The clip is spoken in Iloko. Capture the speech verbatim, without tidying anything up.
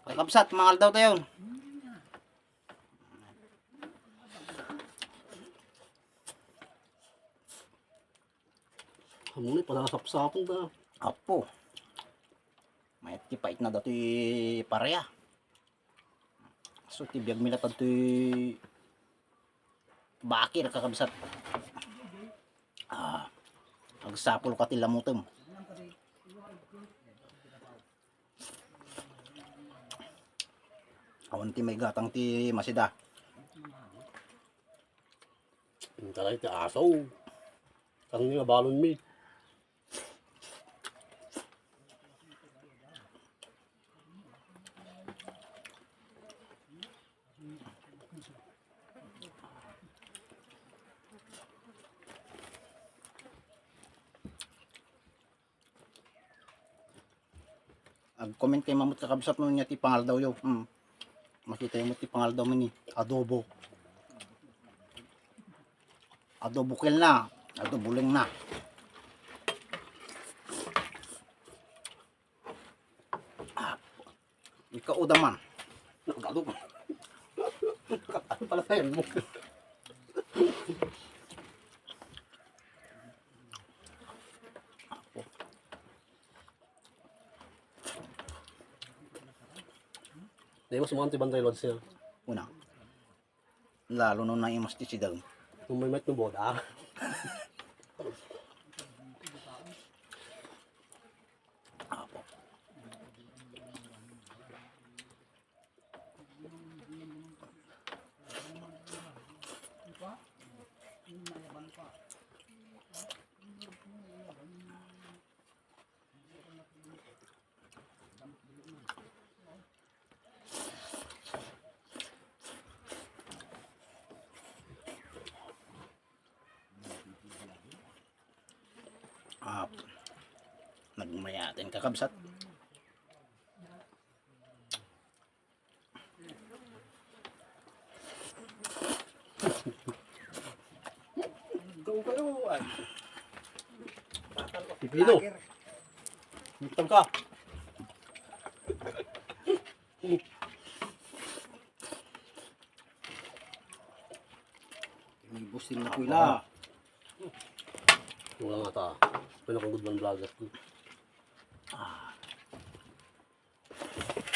Kakabsat, mangaldaw tayo. Ammom ni, panasapsapen da. Apo. Mayat ti pait na datoy pareha. So, ti biag mi latta ditoy bakir, kakabsat. Ah, agsapul ka ti lamutem. Awan ti maigatang ti masida. Ang taray ti aso. Ang nga balon mi. Ag-comment kayo mamut, kakabsat, no ania ti pangaldaw yo. Hmm. Makita yo met ti pangaldaw mi ni adobo. Adobo kel na. Adobo leng na. Ah. Ikaw, uda man. Nagado. Ano pala tayo mo? Di mas mo anti bantay lods niya. Una. Lalo no naimas ti sidang. Kung may met no boda. Apo. Ah, nagmayaten, kakabsat. Go kayo, ay. Pipino. Mitang ka. May busing na pula. Wala nga ta. Pinakagudman vlogger ko.